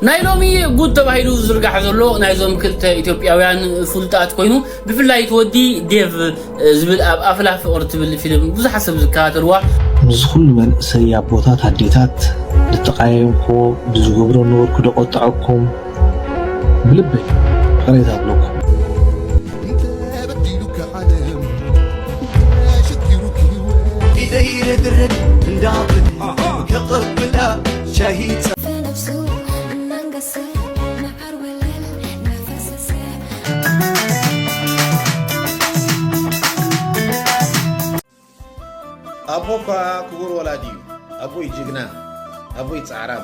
ናይ ሎሚ ጉድ ተባሂሉ ዝዝርጋሕ ዘሎ ናይዞም ክልተ ኢትዮጵያውያን ፍሉጣት ኮይኑ፣ ብፍላይ እቲ ወዲ ዴቭ ዝብል ኣብ ኣፍላ ፍቕሪ ትብል ፊልም ብዙሓት ሰብ ዝከታተልዋ። ምስ ኩሉ መንእሰይ ኣቦታት ኣዴታት ዝተቃየምክዎ ብዝገብሮ ነበርኩ ዶ ቆጥዐኩም? ብልበይ ይቕሬታ እብለኩም። ኢደይ ርድርድ እንዳብል ከቐብላ ሻሂ ፈነፍሱ እናንገሰ መዓር ወለል እናፈሰሰ ኣቦኳ ክቡር ወላዲ እዩ። ኣቦይ ጅግና፣ ኣቦይ ጻዕራም፣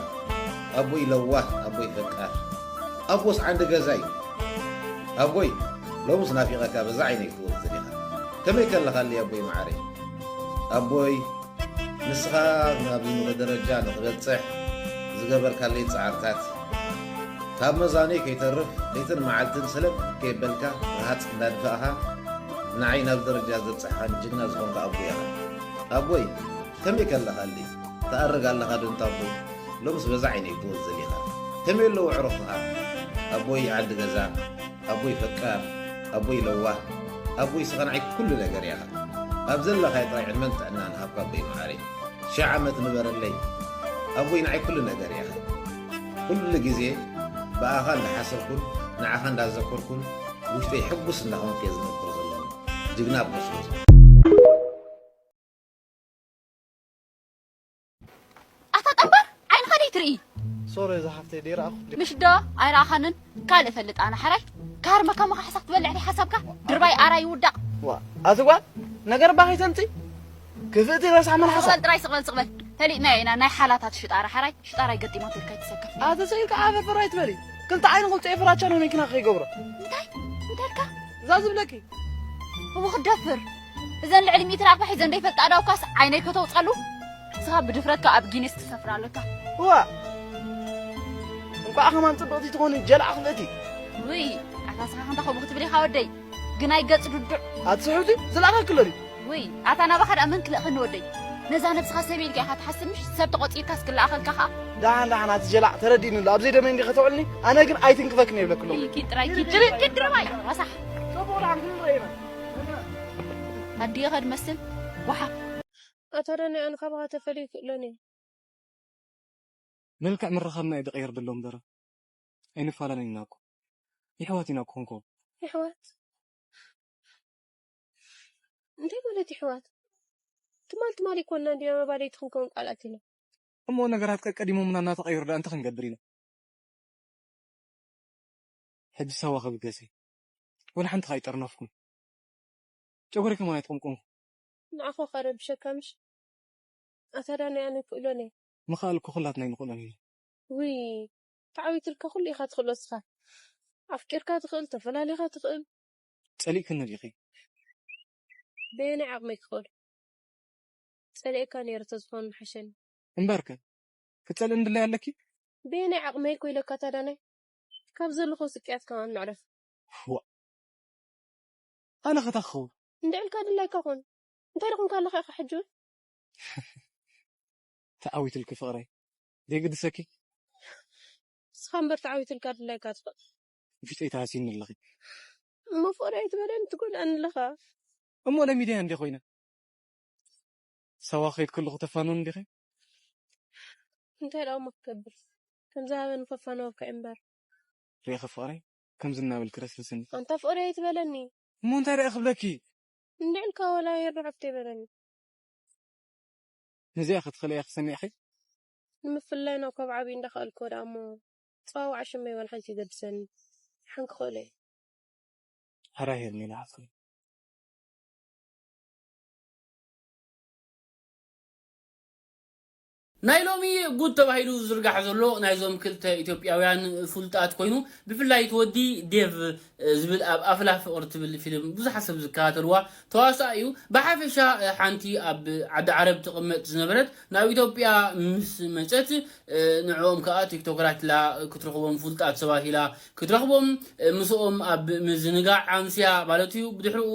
ኣቦይ ለዋህ፣ ኣቦይ ፈቃር፣ ኣቦስ ዓንዲ ገዛ እዩ። ኣቦይ ሎምስ ናፊቐካ በዛ ዓይነይ ክትወጽእ ኢኻ። ከመይ ከለኻለይ ኣቦይ መዓረይ? ኣቦይ ንስኻ ናብዚ ደረጃ ንኽበጽሕ ዝገበርካለይ ጻዕርታት ካብ መዛኑይ ከይተርፍ ለይትን መዓልትን ሰለብ ከየበልካ ረሃጽ እንዳድፋእኻ ንዓይ ናብ ደረጃ ዘብጻሕኻኒ ጅግና ዝኾንካ ኣቦይ ኢኻ። ኣቦይ ከመይ ከለኻለይ ትኣርግ ኣለኻ ዶ እንታ ኣቦይ? ሎምስ በዛ ዓይነይ ክትወጽእ ኢኻ። ከመይ ኣለዉ ኣዕሩኽትኻ? ኣቦይ ዓዲ ገዛ፣ ኣቦይ ፈቃር፣ ኣቦይ ለዋህ፣ ኣቦይ ንስኻ ንዓይ ኩሉ ነገር ኢኻ። ኣብ ዘለኻዮ ጥራይ ዕድመን ጥዕናን ሃብካ ኣቦይ መዓረይ። ሺሕ ዓመት ንበረለይ ኣቦይ ንዓይ ኩሉ ነገር ኢኻ። ኩሉ ግዜ ብኣኻ እንዳሓሰብኩን ንዓኻ እንዳዘከርኩን ውሽጠይ ሕጉስ እንዳኾንኩ እየ ዝነብር ዘለኹ። ጅግና ኣቦ ስለ ዝኾንካ። ኣታ ጠንባር ዓይንኻ ደይ ትርኢ ሶሪ እዛ ሓፍተይ ደይረኣኹ ምሽ ዶ ኣይረኣኻንን ካልእ ፈልጥ ኣነ ሓራይ ካርመካ መኻ ሓሳብ ትበልዕ ደይ ሓሳብካ ድርባይ ኣራይ ይውዳቕ ዋ ኣቲ ጓል ነገር ባኺ ተምፂ ክፍእቲ ረሳሕ መልሓሳ ስቕበል ጥራይ ስቕበል ስቕበል ፈሊጥናዮ ኢና ናይ ሓላታት ሽጣራ ሓራይ ሽጣራይ ገጢማ ትልካ ይትሰከፍ ኣቲ ስኢልካ ዓፈርፈር ኣይትበሊ ክልተ ዓይኒ ክልተ ፍራቻ ነው መኪና ከይገብሮ እንታይ እንተልካ እዛ ዝብለኪ እቡ ክደፍር እዘን ልዕሊ ሚእቲ ናቕፋ ሒዘን ደይፈልጣ ዳውካስ ዓይነይ ከተውፀሉ ንስኻ ብድፍረትካ ኣብ ጊኒስ ትሰፍር ኣለካ እዋ እንቋዕ ከማን ፅብቕቲ ትኾኒ ጀላዕ ክፍእቲ ውይ ኣታ ስኻ ክንዳ ከምኡ ክትብል ኢኻ ወደይ ግናይ ገፅ ዱዱዕ ኣትስሕቲ ዝለኣኸክሎ ድዩ ውይ ኣታ ናባኻ ደኣ መን ክልእኸኒ ወደይ ነዛ ነብስኻ ሰብ ኢልካ ኢኻ ትሓስብ ምሽ ሰብ ተቖፂርካስ ክለኣኸልካ ኸዓ ደሓን ደሓን ኣቲ ጀላዕ ተረዲእኒ ኣሎ ኣብዘይ ደመይ እንዲ ከተውዕልኒ ኣነ ግን ኣይትንክፈክን የብለክሎ ኪድ ጥራይ ኪድ ኪድ ድርባይ ረሳሕ ፅቡቕ ደሓን ክንረኢና ኣዲኻ ድመስል ዋሓ ኣታ ዳኒ ኣነ ካባኻ ተፈልየ ይክእሎን እየ መልክዕ ምርኻብና እዩ ዝቐይር ዘሎ እምበር ኣይንፈላለን ኢና እኮ ይሕዋት ኢና እኮ ክንከውን የሕዋት እንታይ ማለት የሕዋት ትማል ትማል ይኮንና እንዲና መባለይቲ ክንከውን ቃል ኣቲና እሞ ነገራት ቀቀዲሞምና እናተቐየሩ ደኣ እንታይ ክንገብር ኢና ሕጂ ሳዋ ክብገሰ ወላ ሓንቲ ከይጠርነፍኩም ጨጎሪ ከማን ኣይትቆምቆምኩ ንዓኹ ከረብሸካ ምሽ ኣታ ዳኒ ኣነ ክእሎን እየ ምኽኣል እኮ ኩላትና ኣይንኽእሎን ኢና ውይ ተዓዊትልካ ኩሉ ኢኻ ትኽእሎ እስኻ ኣፍቂርካ ትኽእል ተፈላሊኻ ትኽእል ጸሊእክኒ ዲኺ በየናይ ዓቕመይ ክኽእሎ ጸሊኤካ ነይረ ተዝኾን ምሓሸኒ እምበርከ ክትጸልእኒ ድላይ ኣለኪ በየናይ ዓቕመይ እኮ ኢለካ ታዳናይ ካብ ዘለኹ ስቅያት ከማን ምዕረፍ ዋ ኣነ ኸታ ክኸውን እንድዕልካ ድላይካ ኹን እንታይ ደኹንካ ኣለኻ ኢኻ ሕጂ እውን ተዓዊትልኪ ፍቕረይ ደይግድሰኪ ንስኻ እምበር ተዓዊትልካ ድላይካ ትኽእል ውሽጠይ ተሃሲኒ ኣለኺ እሞ ፍቕሪ ኣይትበለኒ ትጎድኣኒ ኣለኻ እሞ ለሚደያ እንዲ ኮይነ ሳዋ ከይድ ከለኹ ተፋኑን እንዲኺ እንታይ ደኣ እሞ ክገብር ከም ዝሃበኒ ከፋነወካ እምበር ርኢኺ ፍቕረይ ከምዚ እናበልኪ ረስርስኒ ኣንታ ፍቕሪ ኣይትበለኒ እሞ እንታይ ደኣ ክብለኪ እንድዕልካ ወላ የርዕፍቲ ይበለኒ ነዚኣ ክትኽእለያ ክሰኒዕኺ ንምፍላይና ካብ ዓብዪ እንዳኸኣልክዎ ደኣ እሞ ፀዋዋዕ ሽመይ ዋላ ሓንቲ ይገድሰኒ ሓን ክኽእሎ እየ ሕራ ሄርሜላ ሓፍተይ ናይ ሎሚ ጉድ ተባሂሉ ዝዝርጋሕ ዘሎ ናይዞም ክልተ ኢትዮጵያውያን ፍሉጣት ኮይኑ ብፍላይ እቲ ወዲ ዴቭ ዝብል ኣብ ኣፍላ ፍቕሪ ትብል ፊልም ብዙሓት ሰብ ዝከታተልዋ ተዋሳእ እዩ። ብሓፈሻ ሓንቲ ኣብ ዓዲ ዓረብ ትቕመጥ ዝነበረት ናብ ኢትዮጵያ ምስ መፀት ንዕኦም ከዓ ቲክቶከራት ኢላ ክትረኽቦም ፍሉጣት ሰባት ኢላ ክትረኽቦም ምስኦም ኣብ ምዝንጋዕ ኣምስያ ማለት እዩ። ብድሕሪኡ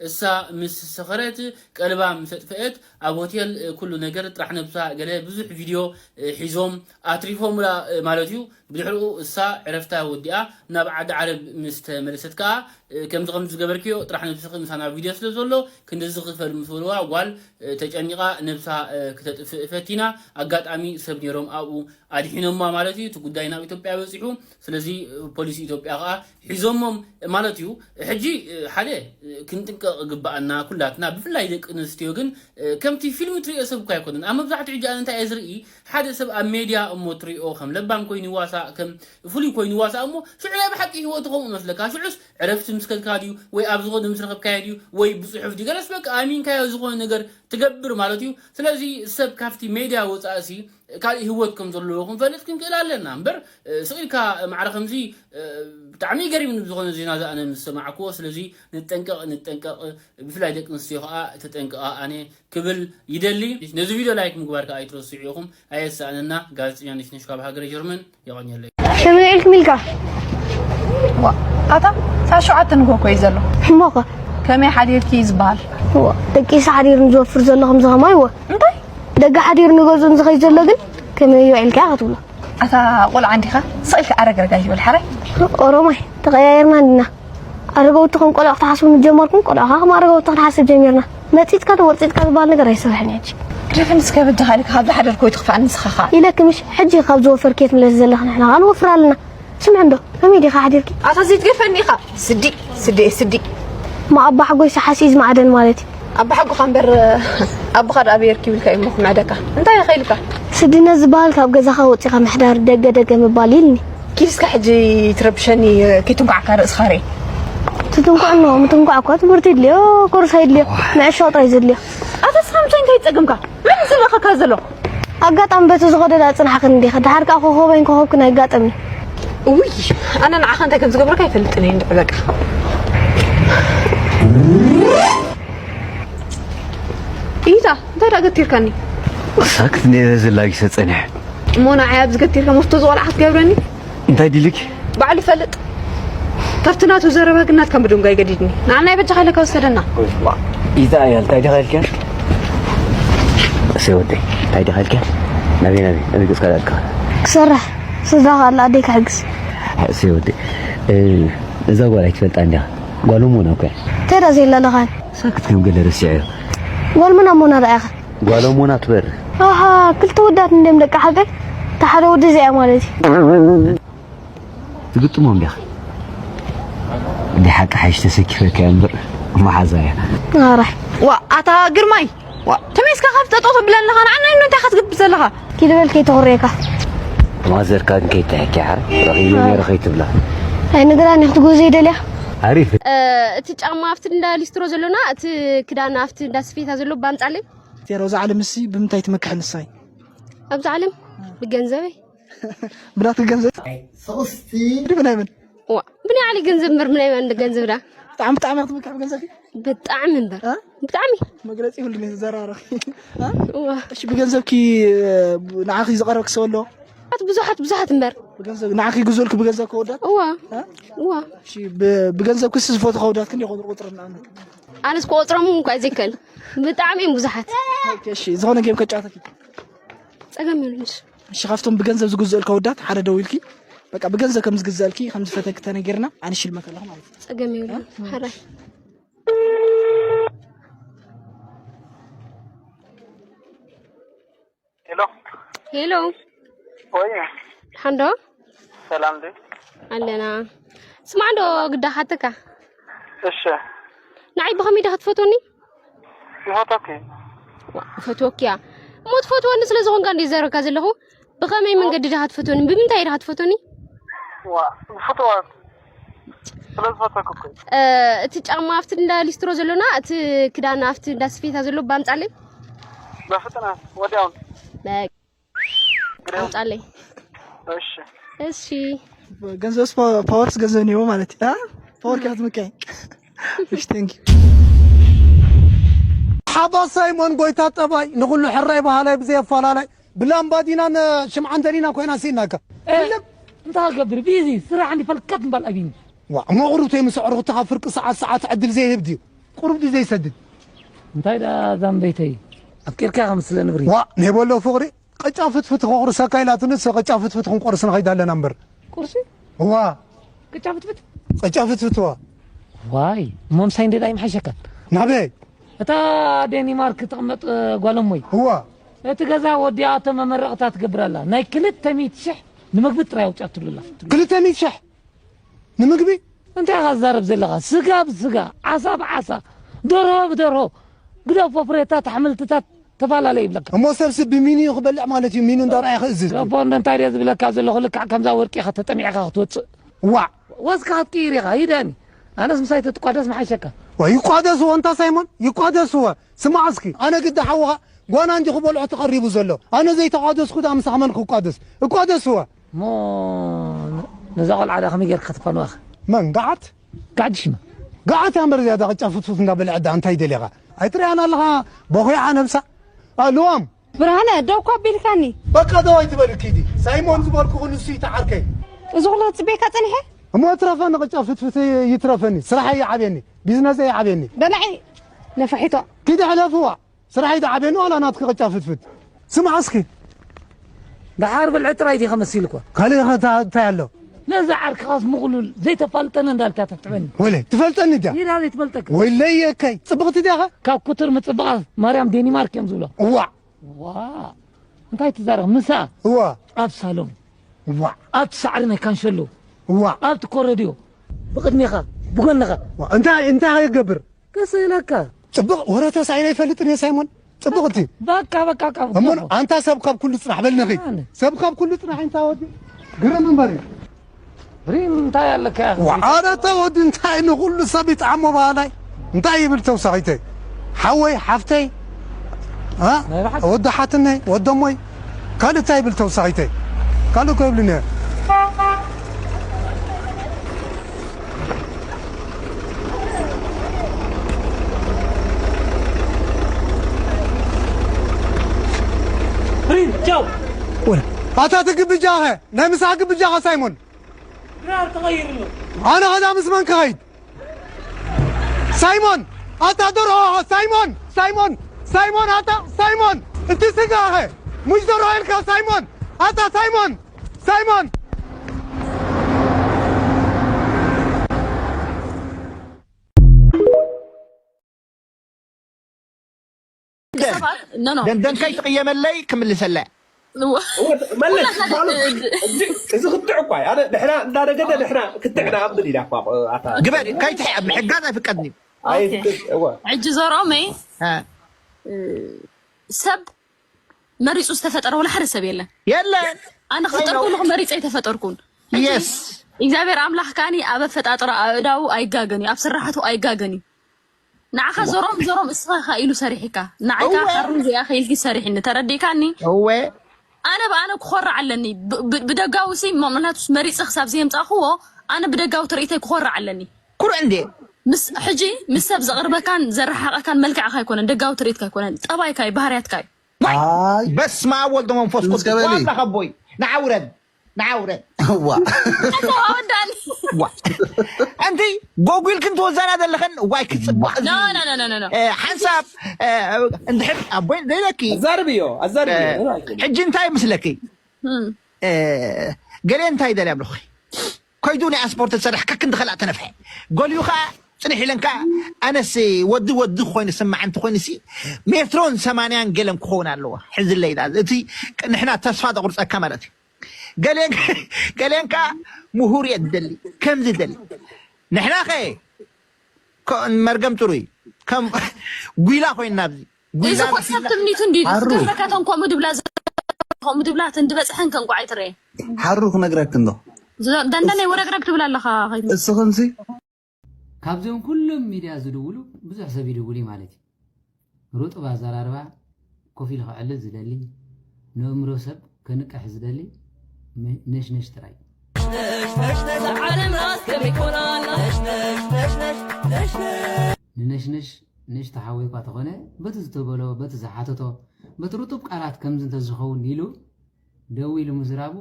እሳ ምስ ሰኸረት ቀልባ ምስ ኣጥፍአት ኣብ ሆቴል ኩሉ ነገር ጥራሕ ነብሳ ገለ ብዙሕ ቪድዮ እ፣ ሒዞም ኣትሪፎምላ እ፣ ማለት እዩ። ብድሕሪኡ እሳ ዕረፍታ ወዲኣ ናብ ዓዲ ዓረብ ምስ ተመለሰት ከኣ እ፣ ከምዚ ከምዚ ዝገበርክዮ ጥራሕ ነብስኺ ምሳና ቪድዮ ስለ ዘሎ ክንድዚ ክፈል ምስ በልዋ ጓል እ፣ ተጨኒቓ ነብሳ እ፣ ክተጥፍእ ፈቲና። ኣጋጣሚ ሰብ ነይሮም ኣብኡ ኣድሒኖማ ማለት እዩ። እቲ ጉዳይ ናብ ኢትዮጵያ በፂሑ። ስለዚ እ፣ ፖሊስ ኢትዮጵያ ከኣ ሒዞሞም ማለት እዩ። ሕጂ እ፣ ሓደ እ፣ ክንጥንቀቕ ግባኣና ኩላትና፣ ብፍላይ ደቂ ኣንስትዮ ግን እ፣ ከምቲ ፊልም ትሪኦ ሰብ እኳ ኣይኮነን። ኣብ መብዛሕትኡ ሕጂ ኣነ እንታይ እየ ዝርኢ፣ ሓደ ሰብ ኣብ ሜድያ እሞ ትሪኦ ከም ለባም ኮይኑ ይዋሳእ፣ ከም ፍሉይ ኮይኑ ይዋሳእ እሞ ሽዑ ናይ ብሓቂ ህይወቱ ከምኡ መስለካ። ሽዑስ ዕረፍቲ ምስ ከድካ ድዩ ወይ ኣብ ዝኾነ ምስ ረኸብካዮ ድዩ ወይ ብጽሑፍ ድዩ፣ ገለስ በቃ ኣሚንካዮ ዝኾነ ነገር ትገብር ማለት እዩ። ስለዚ ሰብ ካብቲ ሜድያ ወጻእሲ ካልእ ህይወት ከም ዘለዎ ክንፈልጥ ክንክእል ኣለና እምበር እ፣ ስቕ ኢልካ ማዕረ ከምዚ እ፣ ብጣዕሚ ገሪምኒ ብዝኾነ ዜና እዚ ኣነ ምስ ሰማዕክዎ። ስለዚ ንጠንቀቕ ንጠንቀቕ፣ ብፍላይ ደቂ ኣንስትዮ ከዓ ተጠንቀቓ ኣነ ክብል ይደሊ። ነዚ ቪድዮ ላይክ ምግባር ከዓ ኣይትረስዑ ኢኹም። ኣየሳእነና። ጋዜጠኛ ነሽነሽ ካብ ሃገረ ጀርመን። የቐንየለይ። ከመይ ውዒልኩም ኢልካ? ኣታ ሳዕ ሸውዓተ ንግሆ እኮ እዩ ዘሎ። እሞኸ ከመይ ሓዲርኪ እዩ ዝበሃል። እዋ፣ ደቂሰ ሓዲሩ ዝወፍር ዘሎ ከምዚ ከማይ እወ። እንታይ? ደገ ሓዲሩ ንገዝኡ ዝኸይድ ዘሎ ግን ከመይ ውዒልካ ኢኻ ትብሎ? ኣታ ቆልዓ እንዲኻ ስቕ ኢልካ ኣረግረግ ኣይትበል ሓራይ። ኦሮማይ ተቐያየርና እንዲና። ኣረገውቲ ከም ቆልዑ ክትሓስቡ ምስ ጀመርኩም ቆልዑ ከዓ ከም ኣረገውቲ ክንሓስብ ጀሚርና። መፂፅካ ተወርፂፅካ ዝበሃል ነገር ኣይሰርሕን እዩ ሕጂ። ግደፍን እስከ በጃኻ ኢልካ ካብ ዝሓደርኩ ኣይትኽፋእኒ ንስኻ ኸዓ። ኢለኪ ምሽ ሕጂ ካብ ዝወፈር ከየትምለስ ዘለኺ ንሕና ከዓ ንወፍር ኣለና። ስምዒ እንዶ ከመይ ዲኻ ሓዲርኪ? ኣታ ዘይትገድፈኒ ኢኻ ስዲ ስዲ ስዲ። ማ ኣባ ሓጎይሲ ሓሲእ ዝማዕደን ማለት እዩ። ኣባ ሓጎኻ እምበር ኣቦኻ ደኣ ኣበይ ኣርኪቡ ኢልካ እዩ እሞ ክምዕደካ እንታይ ኢኻ ኢልካ? ስድነት ዝበሃል ካብ ገዛኻ ወፂኻ ምሕዳር ደገ ደገ ምባል ኢልኒ። ኪድ እስካ ሕጂ ትረብሸኒ ከይትንኳዕካ ርእስኻ ርእ። ትትንኳዕ ኖ ምትንኳዕ እኳ ትምህርቲ ይድልዮ ኮርስ ኣይድልዮ ምዕሻው ጥራይ ዘድልዮ። ኣታ ስኻ ምሳይ እንታይ ይጸገምካ? መን ዝልእኸካ ዘሎ? ኣጋጣሚ በቲ ዝኸደዳ ጽንሓኽን እንዲኻ፣ ድሓር ከኣ ኮኾበይን ኮኾብክን ኣይጋጠምን። ውይ ኣነ ንዓኻ እንታይ ከም ዝገብረካ ኣይፈልጥን እየ እንድዒ በቃ። ኢታ እንታይ ደኣ ገቲርካኒ? ሳክት ነይረ ዘላጊሰ ጸኒሐ። እሞ ንዓይ ኣብዚ ገቲርካ መስቶ ዝቆልዓ ክትገብረኒ? እንታይ ዲልክ? ባዕሉ ይፈልጥ። ካብቲ ናቱ ዘረባ ግን ናትካ ምድንጓይ ገዲድኒ። ንዓና ይበጃኻ ኢለካ ወሰደና። ኢዛ እያ እንታይ ዲኻ ኢልካ? እሰይ ወደይ እንታይ ዲኻ ኢልካ? ናበይ ናበይ ናበይ ገጽካ ዳልካ? ክሰርሕ ስድራኻ ኣላ ኣደይ ክሕግዝ። እሰይ ወደይ እ፣ እዛ ጓል ኣይትፈልጣ እንዲኻ? ጓል እሞ ናኳ። እንታይ ደኣ ዘየላለኻን? ሳክት ከም ገለ ረሲዐዮ። ጓል መን ኣሞና ደኣ ኢኻ? ጓል እሞና ትበር። ኣሃ ክልተ ወዳት እንድዮም ደቂ ሓቀይ? እታ ሓደ ወዲ እዚኣ ማለት እዩ። ትግጥሞም ዲኻ? ብሓቂ ሓይሽ ተሰኪፈካ እምበር መሓዛ እያ። ኣራሕ ዋ ኣታ ግርማይ ዋ ተመይስካ ካብ ጠጠው ተብለኒ ኣለኻ ንዓና ኢሉ እንታይ ኢኻ ትግብር ዘለኻ? ኪድ በል ከይተኹርየካ። ማዘርካ ግን ከይተሐኪ ሓር ረኺቡ ነይረ ከይትብላ። ኣይነግራን ክትጎዘ ይደልያ። ኣሪፍ። እቲ ጫማ ኣብቲ እንዳ ሊስትሮ ዘሎና እቲ ክዳን ኣብቲ እንዳ ስፌታ ዘሎ ባምጻለይ። ቴሮ እዛ ዓለም እሲ ብምንታይ ትመክሕ ንሳይ? ኣብዚ ዓለም ብገንዘበይ ብናትክ ገንዘብ ሶስቲ ብናይ መን ዋ ብናይ ዓሊ ገንዘብ እምበር ብናይ መን ገንዘብ ዳ ብጣዕሚ ብጣዕሚ ክትምክሕ ብገንዘብኪ ብጣዕሚ እምበር እ? ብጣዕሚ መግለፂ ይብሉን እዩ ዝዘራረብ ዋ እሺ ብገንዘብኪ ንዓኺ ዝቐረብክ ሰብ ኣሎ ብዙሓት ብዙሓት ብዙሓት እምበር ብገንዘብ ንዓኺ ይግዝኡልክ ብገንዘብ ከወዳት እዋ እ? እዋ እሺ ብ- ብገንዘብክስ ዝፈትዎ ከወዳት ክንደይ ይቆፅሩ ቁፅሪ ንኣብነት ኣነስ ክቆፅሮም እንኳ ዘይከል ብጣዕሚ እዮም ብዙሓት ኦኬ፣ እሺ ዝኾነ ጌም ከጫወተኪ ጸገም የብሉን እሱ እሺ ካብቶም ብገንዘብ ዝግዝኡልክ ከወዳት ሓደ ደው ኢልኪ በቃ ብገንዘብ ከም ዝግዘእልኪ ከም ዝፈተኪ ተነጊርና ኣነ ሽልመት ኣለኹ ማለት እዩ ጸገም የብሉን ሓራይ ሄሎ ሄሎ ወይ ሓንዶ ሰላም ዲ ኣለና ስማዕ ዶ ግዳ ሓተካ እሺ ንዓይ ብኸመይ ዳ ክትፈትወኒ ይፈተኩ ፈትወኪያ እሞ ትፈትወኒ ስለ ዝኾንካ እንደ ዘረካ ዘለኹ ብኸመይ መንገዲ ዳ ክትፈትወኒ ብምንታይ ዳ ክትፈትወኒ ዋ ብፍትዋት ስለ ዝፈተኩ እኮ እቲ ጫማ ኣብቲ እንዳ ሊስትሮ ዘሎና እቲ ክዳን ኣብቲ እንዳ ስፌታ ዘሎ ባምጻለይ በፍጥነት ወዲያውን ባምጻለይ እሺ እሺ ገንዘብ ፓወርስ ገንዘብ ኒዎ ማለት እዩ ፓወር ከያ ትምካይ እሺ ቴንክ ሓባ ሳይሞን ጎይታ ጠባይ ንኹሉ ሕራይ ባህላይ ብዘየፈላለይ ብላምባዲናን ሽምዓን ደሊና ኮይና ሲናካ እንታይ ገብር ቢዚ ስራሕ እንዲ ፈልቀት እምባል ኣቢኒ ዋ እሞ ቁሩብ ተይምስዕሩ ክተኻ ፍርቂ ሰዓት ሰዓት ዕድል ዘይህብ ድዩ ቁሩብ ድዩ ዘይሰድድ እንታይ ደኣ ዛምበይተይ ኣፍቂርካ ከምስለ ንብሪ ዋ ናይ በሎ ፍቕሪ ቅጫ ፍትፍት ከቑርሰካ ኢላትንስ ቅጫ ፍትፍት ክንቆርስ ንኸይድ ኣለና እምበር። ቁርሲ እዋ ቅጫ ፍትፍት ቅጫ ፍትፍት እዋ ዋይ እሞ ምሳይ እንዴት ኣይምሓሸካን ናበይ እታ ዴኒማርክ ትቕመጥ ጓለሞይ እዋ እቲ ገዛ ወዲኣቶ መመረቕታ ትገብር ኣላ ናይ ክልተ ሚእቲ ሽሕ ንምግቢ ጥራይ ኣውፅኣትሉላ ክልተ ሚእቲ ሽሕ ንምግቢ እንታይ ኢኻ ዝዛረብ ዘለኻ ስጋ ብስጋ ዓሳ ብዓሳ ደርሆ ብደርሆ ግደፎ ፍሬታት ኣሕምልትታት ተፈላለዩ ይብለካ እሞ ሰብሲ ብሚንዩ ክበልዕ ማለት እዩ ሚንዩ እንዳረኣየ ክእዝዝ ገፎ እንታይ ድየ ዝብለካ ዘለኹ ልክዕ ከምዛ ወርቂ ኢኻ ተጠሚዕካ ክትወፅእ ዋዕ ወስካ ክትቅይር ኢኻ ይደኒ ኣነስ ምሳይ ተትቋደስ መሓሸካ ወይ ይቋደስዎ እንታ ሳይሞን ይቋደስዎ ስማዕ እስኪ ኣነ ግዲ ሓውኻ ጓና እንጂ ክበልዖ ተቐሪቡ ዘሎ ኣነ ዘይተቋደስኩ ዳ ምሳኻ መን ክቋደስ እቋደስዎ እሞ ነዛ ቆልዓ ዳ ከመይ ጌርካ ከተፋንዋኻ መን ገዓት ጋዕዲ ሽማ ገዓት እያ እምበር ዝያዳ ቅጫ ፍትፉት እንዳበልዐ ዳ እንታይ ደሊኻ ኣይትሪኣን ኣለኻ በኹያ ነብሳ ኣልዋም ብርሃነ ደው እኮ ኣቢልካኒ በቃ ደው ኣይትበል ኪዲ ሳይሞን ዝበልኩኹ ንሱ እዩ ተዓርከይ እዚ ኩሉ ክፅበየካ ፀኒሐ እሞ እትረፈኒ ቅጫ ፍትፍት ይትረፈኒ ስራሕ ይዓብየኒ ቢዝነስ ይዓብየኒ በላዒ ነፋሒቶ ኪዲ ሕለፍዋ ስራሕ ይዓብየኒ ዋላ ናትኪ ቅጫ ፍትፍት ስማዕ እስኪ ደሓር ብልዒ ጥራይ ዲኻ መሲልኳ ካልእ ኸ እንታይ ኣሎ ነዚ ዓርክኻስ ምቕሉል ዘይተፋልጠኒ እንዳልካ ተትዕበኒ ወለ ትፈልጠኒ ድያ ይዳ ዘይትፈልጠካ ወይለየከይ ጽብቕቲ ድያኻ ካብ ኩትር ምጽብቓ ማርያም ዴኒማርክ እዮም ዝብሎ እዋዕ ዋ እንታይ ትዛረብ ምሳ እዋ ኣብ ሳሎን እዋዕ ኣብቲ ሳዕሪ ናይ ካንሸሎ እዋዕ ኣብቲ ኮረድዮ ብቕድሜኻ ብጎንኻ እንታይ እንታይ ይገብር ከስእለካ ጽብቕ ወረ ተሳኢለ ይፈልጥን እየ ሳይሞን ጽብቕቲ በቃ በቃ ካብ እሞ ኣንታ ሰብ ካብ ኩሉ ጽናሕ በል ንኺድ ሰብ ካብ ኩሉ ጽናሕ እንታ ወዲ ግርም እምበር እዩ ሪም እንታይ ኣለካ ዋዓረ ተወዲ እንታይ ንኹሉ ሰብ ይጥዓሞ ባህላይ እንታይ ይብል ተውሳኺተይ ሓወይ ሓፍተይ እ? ናይ ብሓቂ? ወዲ ሓትነይ ወደሞይ ካልእ እንታይ ይብል ተውሳኺተይ ካልእ እኮ ይብልን እየ ሪም ቻው ወላ ኣታ ትግብጃኸ ናይ ምሳሕ ግብጃኸ ሳይሞን ድራር ተቐይርሉ ኣነ ኸዳ ምስ መን ክኸይድ ሳይሞን ኣታ ደርሆ ሳይሞን ሳይሞን ሳይሞን ኣታ ሳይሞን እቲ ስጋኸ ሙሽ ደርሆ ኢልካ ሳይሞን ኣታ ሳይሞን ሳይሞን ደንደንከይ ትቕየመለይ ክምልሰላ መለስ ባሉ እዚ ክትዕ እኳ ኣነ ድሕና እንዳደገደ ድሕና ክትዕ ንኣብል ኢላ እኳ ኣታ ግበር ከይትሕያ ምሕጋዝ ኣይፍቀድን እዩ ኣይፍቅድ እወ ሕጂ ዘርኦመይ እ፣ ሰብ መሪፁ ዝተፈጠረ ወላ ሓደ ሰብ የለን የለን ኣነ ክፍጠር ከለኹ መሪፀ ኣይተፈጠርኩን ሕጂ የስ እግዚኣብሔር ኣምላኽ ከዓኒ ኣብ ኣፈጣጥራ ኣእዳው ኣይጋገን እዩ ኣብ ስራሕቱ ኣይጋገን እዩ ንዓኻ ዘሮም ዘሮም እስኻ ኢኻ ኢሉ ሰሪሕካ ንዓይካ እወ። ካሩ እዚኣ ከኢልኪ ሰሪሕኒ ተረዲእካኒ እወ ኣነ ብኣነ ክኾርዕ ኣለኒ ብ- ብ- ብደጋዊ ሲ ምክንያቱ መሪፀ ክሳብ ዘየምፃእክዎ ኣነ ብደጋዊ ትርኢተይ ክኾርዕ ኣለኒ ኩርዕ እንዴ ምስ ሕጂ ምስ ሰብ ዘቕርበካን ዘረሓቐካን መልክዕካ ኣይኮነን ደጋዊ ትርኢትካ ኣይኮነን ጠባይካ እዩ ባህርያትካ እዩ በስመ ኣብ ወልድ መንፈስ ቅዱስ ምስ ገበሊ። ዋላ ከቦይ ንዓውረድ ንዓውረድ ዋ ኣተዋወዳኒ ዋ እንቲ ጎጉል ክንትወዛና ዘለኸን ዋይ ክፅባዕ no no no no no no እ፣ ሓንሳብ እ፣ እንድሕር ኣቦይ ዘይለኪ ኣዛርብዮ ኣዛርብዮ እ፣ ሕጂ እንታይ ምስለኪ እ፣ ገለ እንታይ ይደልያ ብለኹ ከይዱ ናይ ኣስፖርት ዝሰርሕ ከክ እንድኸላ ተነፍሐ ገሊኡ ከዓ ፅንሕ ኢለን ከዓ ኣነስ ወዲ ወዲ ኮይኑ ስማዕ እንተኮይኑ ሲ ሜትሮን ሰማንያን ገለን ክኸውን ኣለዎ ሕዝለይ ዳ እቲ ንሕና ተስፋ ተቁርፀካ ማለት እዩ ገሌን ገሌን ከዓ ምሁር እየ ዝደሊ ከምዚ ደሊ ንሕና ከ ከ- መርገም ጥሩይ ከም ጉይላ ኮይና ኣብዚ እዚ ጉይላ እኮ ሰብ ትምኒቱ እንዲ ሓሩ። ዝገብረካተን ከምኡ ድብላ ከምኡ ድብላትን ዝበፅሐን ከንቋዓይ ትረየ ሓሩ ክነግረክ እንዶ ደንደነይ ወረግረግ ትብል ኣለኻ ከይትም እስኽንሲ ካብዚኦም ኩሎም ሚድያ ዝድውሉ ብዙሕ ሰብ ይድውል እዩ ማለት እዩ። ሩጡብ ኣዘራርባ፣ ኮፍ ኢሉ ክዕልል ዝደሊ፣ ንእምሮ ሰብ ከንቅሕ ዝደሊ፣ ነ- ነሽነሽ ጥራይ። ንነሽነሽ ንእሽቶ ሓወይ እኳ ተኾነ፣ በቲ ዝተበሎ፣ በቲ ዝሓተቶ፣ በቲ ርጡብ ቃላት ከምዚ እንተዝኸውን ኢሉ ደው ኢሉ ምዝራቡ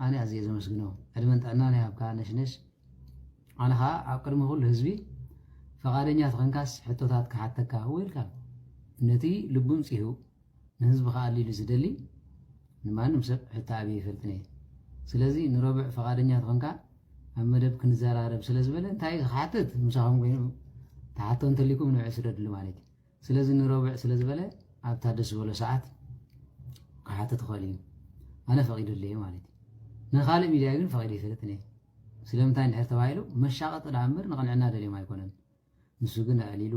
ኣነ ኣዝየ ዘመስግኖ። ዕድመን ጥዕናን ይሃብካ ነሽነሽ። ኣነ ኸኣ ኣብ ቅድሚ ኩሉ ህዝቢ ፈቓደኛ ተኾንካስ ሕቶታት ክሓተካ፣ ዌልካም። ነቲ ልቡ ኣምጺኡ ንህዝቢ ከኣሊ ኢሉ ዝደሊ ንማንም ሰብ ሕቶ ኣብየ ይፈልጥን እየ። ስለዚ ንረቡዕ ፈቓደኛ ተኾንካ ኣብ መደብ ክንዘራረብ ስለ ዝበለ እንታይ እዩ ክሓትት ምሳኹም ኮይኑ ትሓቶ እንተሊኩም ንብዕ ስደድሉ ማለት እዩ። ስለዚ ንረቡዕ ስለ ዝበለ ኣብታ ደስ ዝበሎ ሰዓት ክሓትት ይኽእል እዩ። ኣነ ፈቒደሉ እየ ማለት እዩ። ንኻልእ ሚድያ ግን ፈቒደ ይፈልጥን እየ። ስለምንታይ እንድሕር ተባሂሉ መሻቐጢ ደኣ እምበር ንቕንዕና ደልዮም ኣይኮነን። ንሱ ግን ኣዕሊሉ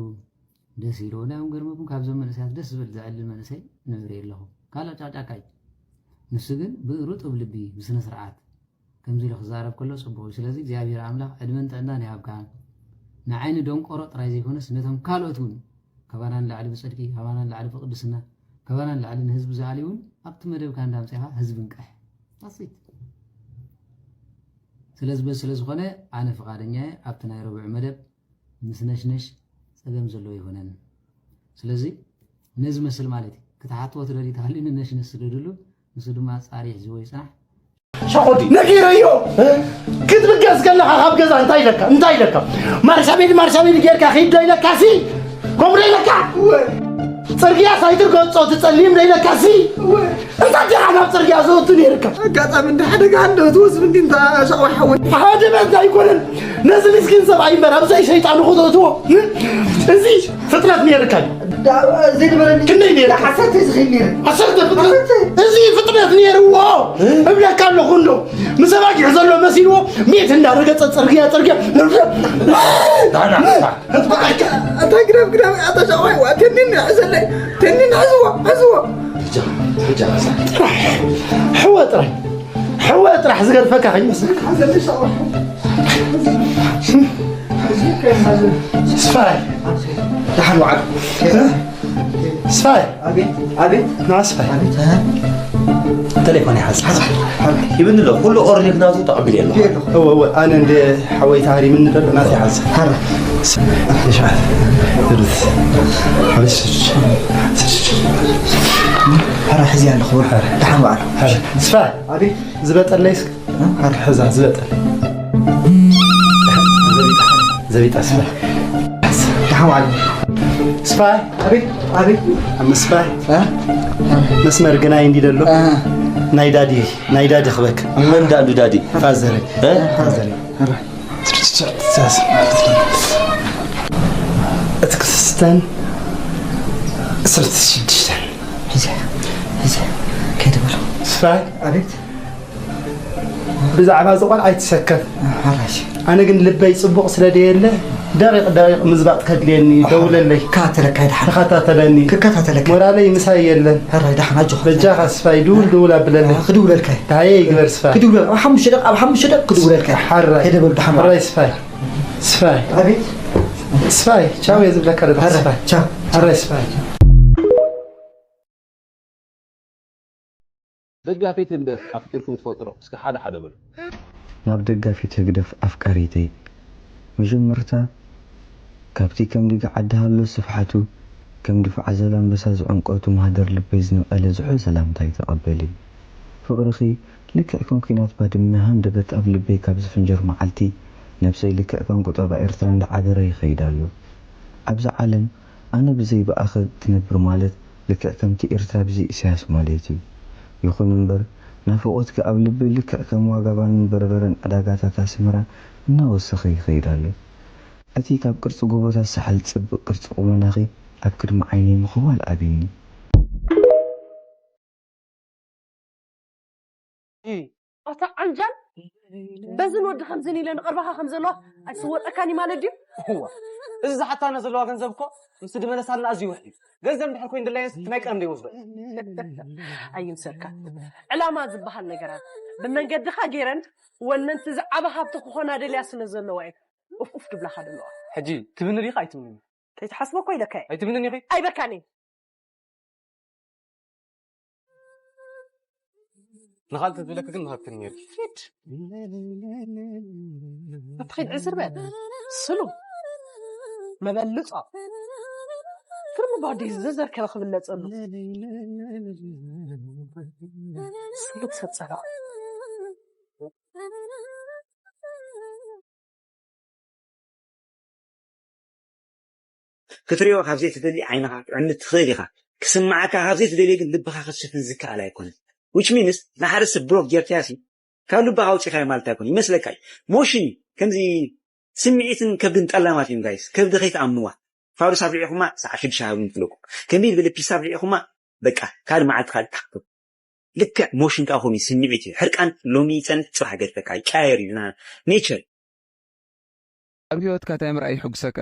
ደስ ኢልዎ። ናይ ገርመኩም ካብዞም መንእሰያት ደስ ዝብል ዘዕልል መንእሰይ ንርኢ ኣለኹ። ካልእ ጫቅጫቃይ። ንሱ ግን ብሩጡብ ልቢ ብስነ ስርዓት ከምዚ ኢሉ ክዛረብ ከሎ ጽቡቕ እዩ። ስለዚ እግዚኣብሔር ኣምላኽ ዕድመን ጥዕናን ይሃብካ። ንዓይኒ ደንቆሮ ጥራይ ዘይኮነስ ነቶም ካልኦት እውን ካባና ንላዕሊ ብጽድቂ፣ ካባና ንላዕሊ ብቅድስና፣ ካባና ንላዕሊ ንህዝቢ ዝኣሊ እውን ኣብቲ መደብካ እንዳምጽኻ ህዝቢ ንቅሕ። ኣሲት ስለዚ በዚ ስለ ዝኾነ ኣነ ፍቓደኛ እየ ኣብቲ ናይ ረቡዕ መደብ ምስ ነሽነሽ ጸገም ዘለዎ ይኾነን። ስለዚ ነዚ መስል ማለት እዩ ክትሓትዎ ትደልዩ ተሃልዩ ንነሽነሽ ስደድሉ፣ ንሱ ድማ ጻሪ ሒዝዎ ይጽናሕ። ሸቆዲ ነጊረዮ ክትብገስ ከለካ ካብ ገዛ እንታይ ኢለካ እንታይ ኢለካ ማርሻቤል ማርሻቤል ጌርካ ኪድ ዶ ኢለካ ሲ ከምኡ ዶ ኢለካ ጽርግያ ሳይትር ገጾ ትጸሊም ዶ ኢለካ ሲ እንታይ ዲኻ ናብ ጽርግያ ዘወቱ ነይርካ ኣጋጣሚ እንደ ሓደጋ እንደ ትወስብ እንዲ እንታ ሸቆ ሓወይ ሓደ መዛ ኣይኮነን ነዚ ምስኪን ሰብኣይ እምበር ኣብዛ ሸይጣን ክተእትዎ እዚ ፍጥረት ነይርካ እዩ። እዚ ንበረኒ ክንደይ ነይርካ? ዓሰርተ ዝኽእል ነይረ። ዓሰርተ ፍጥረት? ዓሰርተ። እዚ ፍጥረት ነይርዎ እብለካ ኣለኹ እንዶ ምስ ኣባጊዕ ዘሎ መሲልዎ ሚእቲ እንዳረገጸ ጽርግያ ጽርግያ ንብረ ኣታ ግዳፍ ግዳፍ ኣታ ሻዋይ ዋ ተኒን ሕዘለይ ተኒን ሕዝዎ ሕዝዎ ጥራሕ ሕወ ጥራሕ ሕወ ጥራሕ ዝገድፈካ ከይመስል ስፋይ ደሓን ዋዓል ስፋይ ኣቤት ኣቤት ና ስፋይ ኣቤት ተሌፎን ይሓዝ ይብኒ ኣሎ ኩሉ ኦርሊክ ናቱ ተቐቢል የለ እወ እወ ኣነ እንደ ሓወይ ታሪምኒ ዘሎ ናት ይሓዝ ሕዚ ኣለኹ ደሓን ዋዓል ስፋይ ዝበጠለይ እስኪ ሕዛ ዝበጠል ዘቢጣ ስፋይ ሓዋል ስፋይ ኣቤት ኣቤት ኣም ስፋይ መስመር ግናይ እንዲ ደሎ ናይ ዳዲ ናይ ዳዲ ክበክ መን ዳዱ ዳዲ ፋዘረይ ፋዘረይ እቲ ክስተን ዕስርተ ሽዱሽተ ሒዘ ሒዘ ከይደ በሎ ስፋይ ኣቤት ብዛዕባ እዚ ቆልዓ ኣይትሰከፍ ሓራሽ ኣነ ግን ልበይ ጽቡቕ ስለ ደየለ ደቂቕ ደቂቕ ምዝባጥ ከድልየኒ ደውለለይ ክከታተለካ ይድሓን ተኸታተለኒ ክከታተለካ ሞራለይ ምሳይ የለን ሕራይ ድሓን ኣጆኻ በጃኻ ስፋይ ድውል ድውል ኣብለለይ ክድውለልካ እየ። ደሃየ ይግበር ስፋይ ክድውለል ኣብ ሓሙሽተ ደቂቕ ኣብ ሓሙሽተ ደቂቕ ክድውለልካ እየ። ሓራይ ከይደ በሎ ድሓን በዓል። ሕራይ ስፋይ ስፋይ ኣቤት ስፋይ ቻው እየ ዝብለካ ደኣ ሕራይ ስፋይ ቻው። ሕራይ ስፋይ ደጋፊት ህግደፍ ኣፍቂርኩም ትፈልጡ ዶ? እስኪ ሓደ ሓደ በሉ። ናብ ደጋፊት ህግደፍ ኣፍቃሪተይ፣ መጀመርታ ካብቲ ከም ድግ ዓዲ ሃሎ ስፍሓቱ፣ ከም ድፋዕ ዘላንበሳ ዝዕምቆቱ ማህደር ልበይ ዝነቐለ ዝሑል ሰላምታይ ተቐበሊ። ፍቕርኺ ልክዕ ከም ኲናት ባድመ ሃንደበት ኣብ ልበይ ካብ ዝፍንጀር መዓልቲ፣ ነብሰይ ልክዕ ከም ቁጠባ ኤርትራ እንዳዓበረ ይኸይድ ኣሎ። ኣብዛ ዓለም ኣነ ብዘይ ብኣኺ ክነብር ማለት ልክዕ ከምቲ ኤርትራ ብዘይ ኢሳያስ ማለት እዩ። ይኹን እምበር ናፍቖትኪ ኣብ ልበይ ልክዕ ከም ዋጋ ባንን በርበረን ዕዳጋታት ኣስመራ እናወሰኸ ይኸይድ ኣሎ። እቲ ካብ ቅርጺ ጎቦታት ሳሕል ጽብቕ ቅርጺ ቁመናኺ ኣብ ቅድሚ ዓይነይ ምኽዋል ኣብዩኒ። ኣታ ዓንጃል በዝን ወዲ ከምዝን ኢለ ንቐርባኻ ከም ዘለዋ ኣይስወጠካን እዩ ማለት ድዩ? እዋ እዚ ዝሓታና ዘለዋ ገንዘብ እኮ ምስ ድመለሳልና ኣዝዩ ውሕ እዩ። ገንዘብ እንድሕር ኮይኑ ድላየንስ ናይ ቀደም ደይወስዶ እዩ። ኣይምሰልካ ዕላማ ዝበሃል ነገራት ብመንገድኻ ገይረን ወነንቲ ዝዓበ ሃብቲ ክኾና ደልያ ስለ ዘለዋ እዩ ኡፍ ኡፍ ድብላኻ ዘለዋ። ሕጂ ትብኒ ዲኻ ኣይትብንን? ከይትሓስቦ እኮ ኢለካ እየ። ኣይትብንን ኢኺ? ኣይበካን እየ። ንኻልእ ተዝብለኪ ግን ምሃብክኒ ነይርኪ። ኪድ ኣብቲ ኺድ ዕዝር በል ስሉም መበልጾ ክርሚ ባዲ ዘዘርከበ ክብለጸሉ ስሉም ሰብ ጸላቕ ክትሪኦ ካብ ዘይትደሊ ዓይንኻ ክትዕምት ትኽእል ኢኻ። ክስምዓካ ካብ ዘይትደልዮ ግን ልብኻ ክትሽፍን ዝከኣል ኣይኮነን። Which means ንሓደ ሰብ ብሎክ ጌርካሲ ካብ ልባኻ ኣውፂኻዮ ማለት ኣይኮነ ይመስለካ እዩ። ሞሽን እዩ። ከምዚ ስምዒትን ከብድን ጠላማት እዮም ጋይስ። ከብዲ ከይትኣምንዋ። ፋሩስ ኣብሊዕኹማ ሰዓት ሽዱሽተ ሃብኒ ትብለኩም። ከመይ ዝበለ ፒስ ኣብሊዕኹማ በቃ ካልእ መዓልቲ ካልእ ታክትም። ልክዕ ሞሽን ከዓ ከምኡ እዩ፣ ስምዒት እዩ። ሕርቃን ሎሚ ይፀንሕ ፅባሕ ገድፈካ ይቀያየር እዩ። ኔቸር ኣብ ህይወትካ እንታይ ምርኣይ ይሕጉሰካ?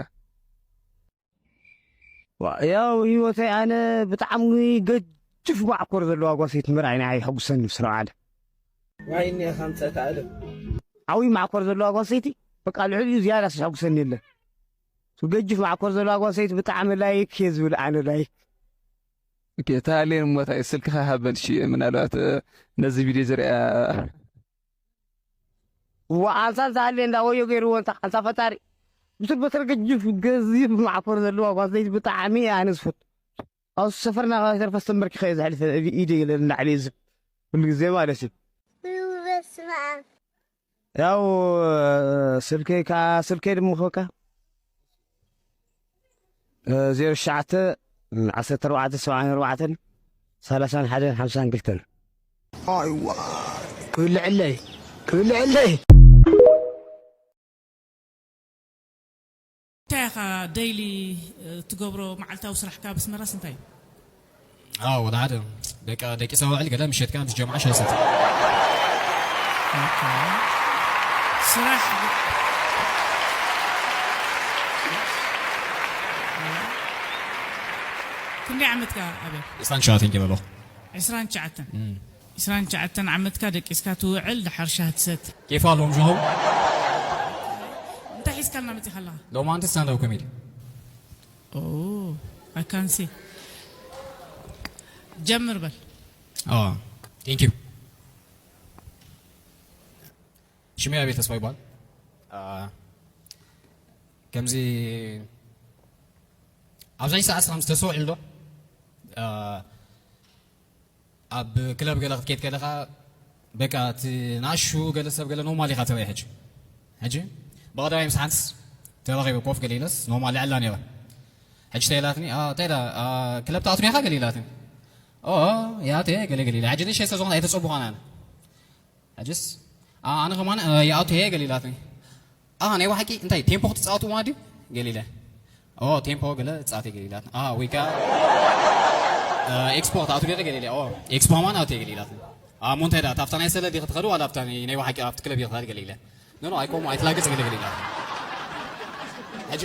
ያው ህይወተይ ኣነ ብጣዕሚ ገጅፍ ማዕኮር ዘለዋ ጓሰይት ምርኣይ ናይ ይሕጉሰኒ ምስ ረብዓለ ዋይኒ ከምፀት ኣለም ዓብይ ማዕኮር ዘለዋ ጓሰይቲ በቃ ልዕሊኡ ዝያዳ ስሕጉሰኒ የለን። ገጅፍ ማዕኮር ዘለዋ ጓሰይቲ ብጣዕሚ ላይክ እየ ዝብል ኣነ ላይክ እታ ኣሌን እሞታይ ስልክኻ ሃበን እሺ ምናልባት ነዚ ቪድዮ ዝሪኣ ወኣንሳ እንተ ሃልየ እንዳ ወዮ ገይርዎ እንተ ሓንሳ ፈጣሪ ብስር በተር ገጅፍ ገዚፍ ማዕኮር ዘለዋ ጓሰይቲ ብጣዕሚ ኣነ ዝፈቱ ኣብ ሰፈርና ካብ ተርፈ ተንበርኪኸ እየ ዘሕልፈ ኢደ ኢለ ንላዕሊ እየ ዝብ ኩሉ ግዜ ማለት እዩ በስመ ኣብ ያው ስልከይ ከዓ ስልከይ ድማ ከካ ዜሮ ትሽዓተ ዓሰርተ ኣርባዕተ ሰብዓን ኣርባዕተን ሰላሳን ሓደን ሓምሳን ክልተን ኣይዋ ክብልዕለይ ክብልዕለይ እንታይ ኢኻ ደይሊ ትገብሮ መዓልታዊ ስራሕካ ብስመራስ እንታይ እዩ ኣዎ ወላ ሓደ በቃ ደቂሰ ውዕል ገለ ምሸት ከዓ ምስ ጀምዓ ሻሂ ሰቲ ስራሕ ክንደይ ዓመትካ ኣበይ ኢስታን ሸዋተን ጀበሎ ዕስራን ትሽዓተን ዕስራን ትሽዓተን ዓመትካ ደቂስካ ትውዕል ድሓር ሻሂ ትሰቲ ኬፍ ኣለዎም ሸሆም እንታይ ሒዝካልና መፂኻ ኣለኻ ሎማንቲ ስታንዳብ ኮሜዲ I can see ጀምር በል ቴንክ ዩ ሽመይ ኣቤል ተስፋ ይባል ከምዚ ኣብዛኝ ሰዓት ስራ ምስ ተሰውዒሉ ዶ ኣብ ክለብ ገለ ክትከይድ ከለኻ በቃ እቲ ናሹ ገለ ሰብ ገለ ኖርማል ኢኻ ተባይ ሕጂ ሕጂ ብቐዳማይ ምስ ሓንስ ተራኺበ ኮፍ ገለ ኢለስ ኖርማል ልዕላ ነይረ ሕጂ ተይላትኒ እንታይ ኢላ ክለብ ትኣትኒ ኢኻ ገለ ኢላትኒ ኦ ያተ ገለ ገለ ኢላ ሕጂ ንሸ ሰዞን ኣይተጸቡኻን ኣነ ሕጅስ ኣነ ከማን ይኣቱ እየ ገሊላትኒ። ኣሃ ናይ ብሓቂ እንታይ ቴምፖ ክትጻወቱ ማለት ድዩ? ገሊለ ኦ ቴምፖ ገለ ጻወት እየ ገሊላትኒ። ኣሃ ወይ ከኣ ኤክስፖ ክትኣቱ ገለ ገሊለ ኦ ኤክስፖ ከማን ኣቱ እየ ገሊላትኒ። ኣሞ እንታይ ደኣ ኣብታ ናይ ሰለዲ ክትኸዱ ዋላ ኣብታ ናይ ብሓቂ ኣብቲ ክለብ እየ ክትኸዱ ገሊለ። ኖ ኖ ኣይኮም ኣይትላገጽ ገለ ገሊላትኒ። ሕጂ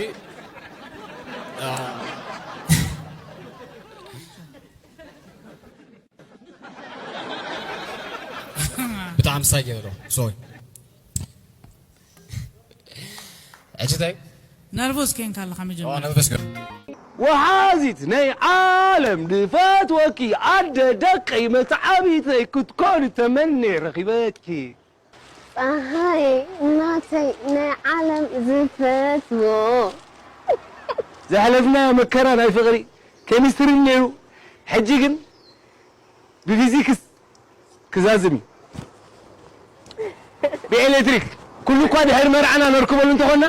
ብጣዕሚ ሳይ ገይሮ ሶሪ ሕጂ እንታይ ነርቮስ ኬንካ ኣለኻ መጀመርያ ነርቨስ ገ ወሓዚት ናይ ዓለም ድፈትወኪ ኣደ ደቀይ መትዓቢተይ ክትኮኒ ተመኔ ረኺበኪ ፀሃይ ናተይ ናይ ዓለም ዝፈትዎ ዘሕለፍናዮ መከራ ናይ ፍቕሪ ኬሚስትሪ ነይሩ ሕጂ ግን ብፊዚክስ ክዛዝም እዩ ብኤሌክትሪክ ኩሉ እኳ ድሕሪ መርዓና ነርክበሉ እንተኾና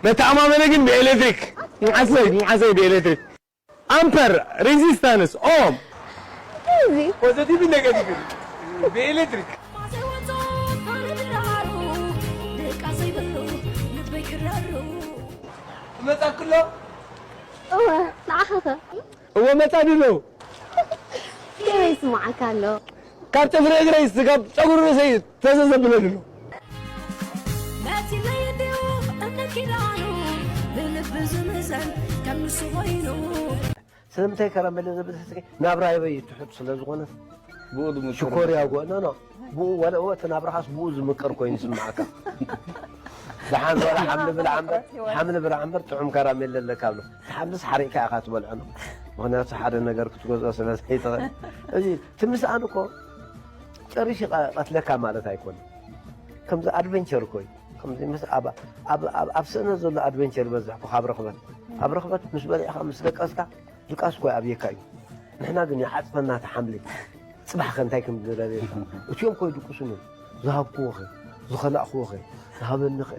መተኣማመነ ግን ብኤሌክትሪክ ንዓሰይ ንዓሰይ ብኤሌክትሪክ ኣምፐር ሬዚስታንስ ኦም ፖዘቲቭ ኔጋቲቭ ብኤሌክትሪክ መፃ ክሎ እወ መፃ ድሎ ከመይ ይስማዓካ ኣሎ ካብ ጥፍሪ እግረይ ስጋብ ፀጉሪ ርእሰይ ተዘዘብለ ድሎ ነቲ ለይድኡ እምነት ኪዳኑ ብልቢ ዝምዘን ከም ንሱ ኮይኑ ስለምንታይ ከረሜለ ዘብል ሕስኪ ናብራ ይበይ ትሑት ስለ ዝኾነ ሽኮር ያጎ ኖ ኖ ብኡ ወለ እወ እቲ ናብራኻስ ብኡ ዝምቅር ኮይኑ ይስምዓካ ደሓን ወላ ሓምሊ ብላዕ እምበር ሓምሊ ብላዕ እምበር ጥዑም ከራሜለ ኣለካ ኣሎ ሓምልስ ሓሪቕካ ኢኻ ትበልዖ ነው ምኽንያቱ ሓደ ነገር ክትገዝኦ ስለ ዘይትኽእል እዚ ትምስኣን እኮ ጨሪሽ ይቐትለካ ማለት ኣይኮነ ከምዚ ኣድቨንቸር እኮ እዩ ከምዚ ምስ ኣብ ኣብ ኣብ ኣብ ስእነት ዘሎ ኣድቨንቸር ይበዝሕ እኮ ካብ ረኽበት ኣብ ረኽበት ምስ በሊዕኻ ምስ ደቀስካ ድቃስ እኮ ኣብየካ እዩ ንሕና ግን ይዓፅፈና እቲ ሓምሊ ፅባሕ ከ እንታይ ከም ዝደለየልካ እቲኦም ኮ ይድቅሱን እዮም ዝሃብክዎ ኸ ዝኸላእክዎ ኸ ዝሃበኒ ኸ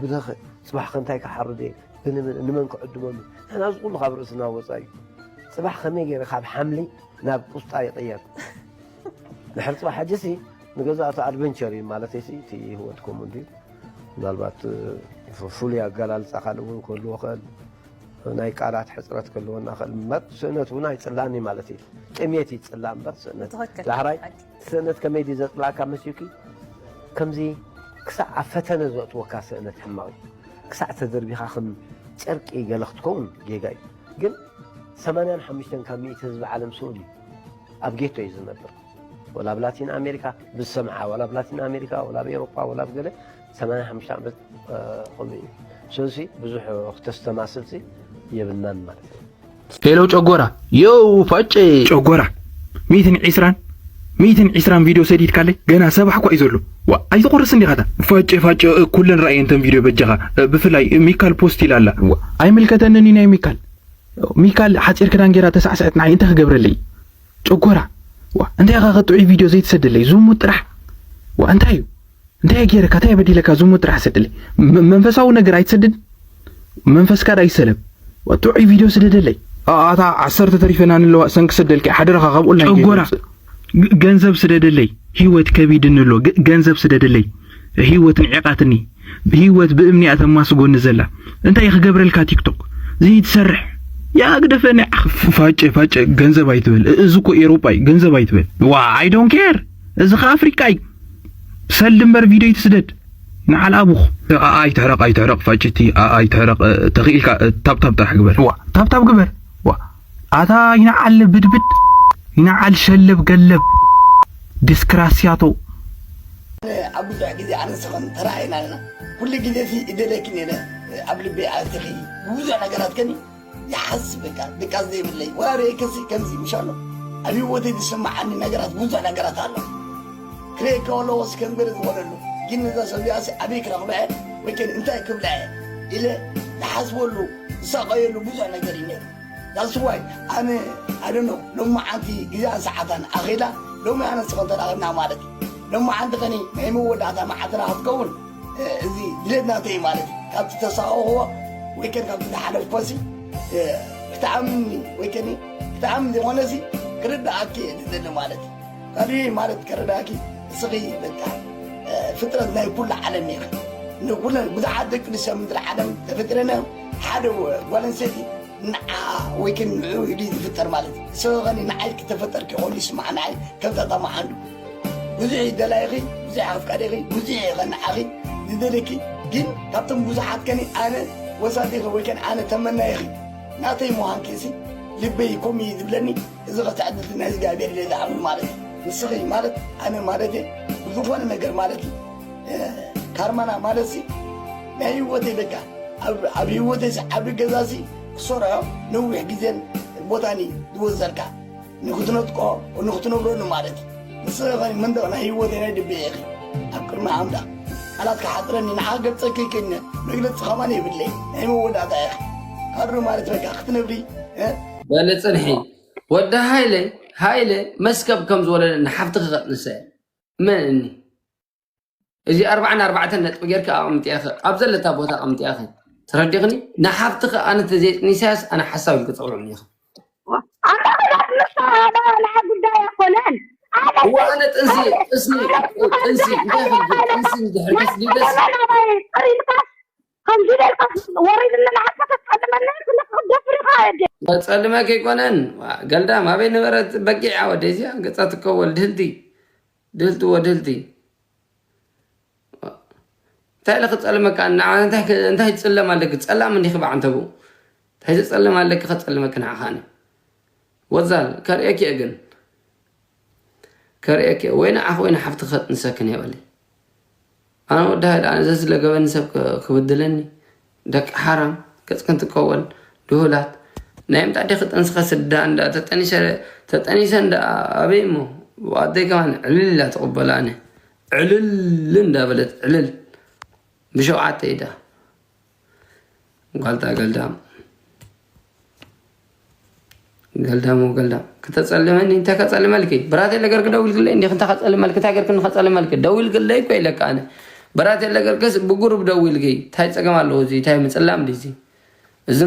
ብለ ኸ ፅባሕ ከ እንታይ ክሓርድ እየ ብንመን ክዕድመሉ ንሕና እዚ ኩሉ ካብ ርእስና ወፃ እዩ ፅባሕ ከመይ ገይረ ካብ ሓምሊ ናብ ቁስጣ ይቕየር ድሕሪ ጽባሕ ሕጂ ሲ ንገዛእቲ ኣድቨንቸር እዩ ማለት እዩ። እቲ ህይወት ከምኡ እንድዩ። ምናልባት ፍሉይ ኣገላልጻ ካልእ እውን ክህልዎ ክእል፣ ናይ ቃላት ሕፅረት ክህልወና ክእል እምበር ስእነት እውን ኣይፅላእን እዩ ማለት እዩ። ጥሜት ይፅላእ እምበር ስእነት ትኽክል። ዳሕራይ ስእነት ከመይ ድዩ ዘፅላእካ መሲልኪ? ከምዚ ክሳዕ ኣብ ፈተነ ዘእትወካ ስእነት ሕማቕ እዩ። ክሳዕ ተደርቢኻ ከም ጨርቂ ገለ ክትከውን ጌጋ እዩ። ግን ሰማንያን ሓሙሽተን ካብ ሚእቲ ህዝቢ ዓለም ስኡል እዩ። ኣብ ጌቶ እዩ ዝነብር። ወላ ኣብ ላቲን ኣሜሪካ ብዝሰምዓ፣ ወላ ኣብ ላቲን ኣሜሪካ፣ ወላ ኣብ ኤውሮጳ፣ ወላ ኣብ ገለ ሰማንያ ሓሙሽተ ዓመት ከምኡ እዩ። ስለዚ ብዙሕ ክተስተማስልሲ የብልናን ማለት እዩ። ሄሎ ጨጎራ፣ ዮው ፋጨ። ጨጎራ፣ ሚእትን ዒስራን ሚእትን ዒስራን ቪድዮ ሰዲድካለይ፣ ገና ሰባሕ እኳ እዩ ዘሎ። ዋ፣ ኣይትቆርስ እንዲኻታ። ፋጨ፣ ፋጨ፣ ኩለን ረኣየንተን ቪድዮ በጃኻ። ብፍላይ ሚካል ፖስት ኢላ ኣላ። ዋ፣ ኣይምልከተንን እዩ ናይ ሚካል። ሚካል ሓፂር ክዳን ጌራ ተሳዕስዐት ንዓይ እንታይ ክገብረለይ? ጨጎራ፣ ዋ፣ እንታይ ኢኻ ከጥዑይ ቪድዮ ዘይትሰደለይ? ዝሙት ጥራሕ። ዋ፣ እንታይ እዩ? እንታይ ገይረካ? እንታይ በዲለካ? ዝሙት ጥራሕ ሰደለይ። መ-፣ መንፈሳዊ ነገር ኣይትሰድድ? መንፈስካ ዳ ይሰለም። ዋ፣ ጥዑይ ቪድዮ ስደደለይ። ኣ-፣ ኣታ ዓሰርተ ተሪፈና ንለዋ ሰንክ ሰደልካ ሓደራኻ ካብ ኦንላይን ጨጎራ፣ ገይሩ ግ-፣ ገንዘብ ስደደለይ። ህይወት ከቢድኒ ኣሎ። ግ-፣ ገንዘብ ስደደለይ። ህይወት ንዒቓትኒ። ህይወት ብእምኒ እያ ተማስጎኒ ዘላ። እንታይ ክገብረልካ ቲክቶክ? ዘይትሰርሕ። ያ ግደፈኒ። ፍ-፣ ፋጨ፣ ፋጨ፣ ገንዘብ ኣይትበል። እ-፣ እዚ እኮ ኤውሮጳ እዩ። ገንዘብ ኣይትበል። ዋ፣ I don't care። እዚ ኸ ኣፍሪቃ እዩ። ሰልዲ እምበር ቪድዮ ይትስደድ። ንዓል ኣቡኽ። ኣ-፣ ኣይትሕረቕ፣ ኣይትሕረቕ፣ ፋጭቲ፣ ኣ-፣ ኣይትሕረቕ፣ እ፣ ተኽኢልካ፣ እ፣ ታብታብ ጥራሕ ግበር። ዋ፣ ታብታብ ግበር። ዋ፣ ኣታ ይንዓል ብድብድ፣ ይንዓል ሸለብ ገለብ፣ ዲስክራስያቶ። ኣብ ብዙሕ ግዜ ኣነ ንስኽን ተራእየና ኣለና። ኩሉ ግዜ ሲ እደለኪ ነይረ፣ ኣብ ልበይ ኣቲኺ፣ ብዙሕ ነገራት ከኒ ይሓስብ በቃ፣ ድቃስ ዘይብለይ። ወላ ርእየክሲ ከምዚ፣ ምሻሎ። ኣብ ህይወተይ ዝስምዓኒ ነገራት ብዙሕ ነገራት ኣሎ። ክርእየካ ከለኹ ሲ ከምገለ ዝኾነሉ። ግን ነዛ ሰብ እዚኣ ሲ ኣበይ ክረኽባ እየ? ወይ ከን እንታይ ክብላ እየ? ኢለ ዝሓስበሉ፣ ዝሳቐየሉ ብዙሕ ነገር እዩ ነይሩ። That's why ኣነ፣ I don't know፣ ሎማዓንቲ ግዜኣን ሰዓታን ኣኺላ፣ ሎሚ ኣነ ንስኽን ተራኺብና ማለት እዩ። ሎማዓንቲ ኸኒ ናይ መወዳእታ መዓልትና ክትከውን፣ እ፣ እዚ ድሌት ናተይ ማለት እዩ። ካብቲ ተሳቐኽዎ ወይ ከን ካብቲ ዝሓለፍኮ ሲ፣ እ፣ ክትኣምኒ ወይ ከኒ ክትኣምን ዘይኮነ ሲ ክርድኣኪ እየ ዝደሊ ማለት እዩ። ካልእ ማለት ከረዳእኪ፣ እስኺ በቃ፣ እ፣ ፍጥረት ናይ ኩሉ ዓለም ኢኺ። ንኩለን ብዙሓት ደቂ ኣንስትዮ ኣብ ምድሪ ዓለም ተፈጢረን እዮም። ሓደ ጓል ኣንስተይቲ ንዓ ወይ ከን ንዕኡ ኢሉ እዩ ዝፍጠር ማለት እዩ። ንስኺ ኸኒ ንዓይ ክተፈጠርኪ ከሎ ይስማዕ ንዓይ ከም ተጠማዓንዱ። ብዙሕ እዩ ደላይኺ፣ ብዙሕ ኣፍቃሪኺ፣ ብዙሕ እዩ ኸ ንዓኺ ዝደልየኪ። ግን ካብቶም ብዙሓት ከኒ ኣነ ወሳዲኺ ወይ ከን ኣነ ተመናይኺ ናተይ ምዃንኪ ሲ ልበይ ከምኡ እዩ ዝብለኒ። እዚ ኸ ትዕድልቲ ናይ እግዚኣብሔር ኢለ ዝኣምን ማለት እዩ። ንስኺ ማለት ኣነ ማለት እየ። ብዝኾነ ነገር ማለት እዩ። እ፣ ካርማና ማለት ሲ ናይ ህይወተይ በቃ ኣብ፣ ኣብ ህይወተይ ሲ ዓቢ ገዛ ሲ ክሰርሖ ነዊሕ ግዜን ቦታን እዩ ዝወሰድካ። ንክትነጥቆ፣ ንክትነብረሉ ማለት እዩ። ንስኺ ኸ መንደቕ ናይ ህይወተይ ናይ ልበይ ኢኺ። ኣብ ቅድሚ ኣምላኽ ቃላት ክሓጽረኒ፣ ንዓ ክገልጸኪ ይክእልኒ፣ መግለጺ ከማን የብለይ። ናይ መወዳእታ ኢኺ። ካድሮ ማለት በቃ ክትነብሪ፣ እ? በለ ጽንሒ። ወዲ ሃይለ፣ ሃይለ መስከብ ከም ዝወለደ ንሓፍትኺ ከጥንሰ እየ። መን እኒ? እዚ ኣርባዓን ኣርባዕተን ነጥቢ ጌርኪ ኣቐምጥያኺ፣ ኣብ ዘለታ ቦታ ኣቐምጥያኺ። ተረዲኽኒ? ንሓፍትኺ ኣነ ተዘይጥኒሳያስ ኣነ ሓሳብ ኢሉ ክጸውዑኒ ኢኺ። ኣንታ ኸዳት ንሳ ንዓ ጉዳይ ኣይኮነን። ኣነ እዋ፣ ኣነ ጥንሲ፣ ኣነ ጥንሲ፣ ኣነ ጥንሲ፣ እንታይ ኣነ ክብል? ኣነ ጥንሲ እንድሕር ኣነ ተስዲደስ ኣነ ኣባይ ጥሪልካ ከምዚ ኢልካ ወሪድኒ ንዓካ ተጸልመኒ ክልክ ክትደፍር ኢኻ ኣደ። ጸልመ ከይኮነን፣ ዋ፣ ገልዳም ኣበይ ነበረት በጊዕ ኣወደይ እዚኣ ገጻ ትከወል ድህልቲ፣ ድህልቲ ወድህልቲ። እንታይ ኢለ ክጸልመካ? ንዓ እንታይ ክ-፣ እንታይ ትጽለም ኣለኪ? ጸላም እንዲኺ በዓንተቡ። እንታይ ትጸልም ኣለኪ ከጸልመኪ ንዓኻ ኣነ? ወዛል፣ ከርእየኪ እየ ግን። ከርእየኪ እየ። ወይ ንዓኺ ወይ ንሓፍትኺ ከጥንሰክን እየ በሊ። ኣነ ወዲ ሃይለ፣ ኣነ ዘዝለገበኒ ሰብ ክ-፣ ክብድለኒ? ደቂ ሓራም፣ ገጽክን ትከወል፣ ድሁላት። ናይ ምንታይ ዲኺ ጥንስኸ ስዳ እንዳ ተጠኒሰ፣ ተጠኒሰ እንዳ ኣበይ እሞ? ኣደይ ከማን ዕልል ኢላ ትቕበሎ ኣነ። ዕልል እንዳበለት ዕልል ብሸውዓተ ኢዳ። ጓልታ ገልዳም። ገልዳም ወገልዳም። ክተጸልመኒ እንታይ ከጸልመልኪ? ብራቴ ለገርክ ደዊልክለይ እንዲኽ እንታይ ከጸልመልክ? እንታይ ገርክ ንኸጸልመልክ? ደዊልክለይ እኮ ኢለካ ኣነ። ብራቴ ለገርክስ ብጉሩብ ደዊልኪ። እንታይ ጸገም ኣለዎ እዚ? እንታይ ምጽላም ድዩ እዚ? እዚ